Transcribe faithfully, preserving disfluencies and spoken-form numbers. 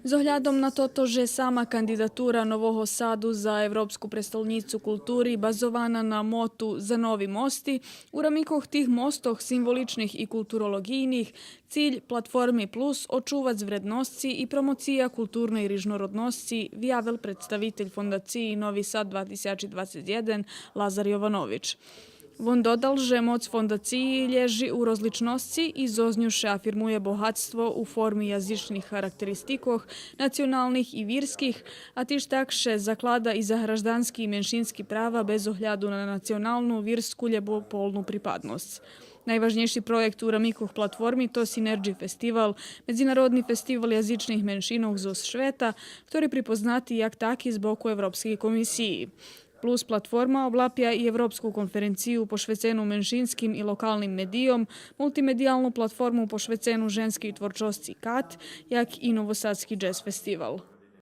З оглядом на тото же сама кандидатура Нового Саду за Европску престолнїцу култури базована на моту „За нови мости”, у рамикох тих мостох, символичних и културолоґийних, циль Платформи Плус очувац вредносци и промоция културней рижнородносци, виявел представитель Фондациї Нови Сад два тисячи двацец єден Лазар Йованович. Вон додал же моц фондациї лєжи у розличносци и зоз ню ше афирмує богатство у форми язичних характеристикох, националних и вирских, а тиж так ше заклада и за граждански и меншински права без огляду на националну, вирску лєбо полну припадносц. Найважнєйши проєкт у рамикох Платформи то Синерджи фестивал, медзинародни фестивал язичних меншинох зоз швета, хтори припознати як таки з боку Европскей комисиї. Плус Платформа облапя и Европску конференцию пошвецену меншинским и локалним медийом, мултимедиялну платформу пошвецену женскей творчосци кат, як и Новосадски джез фестивал.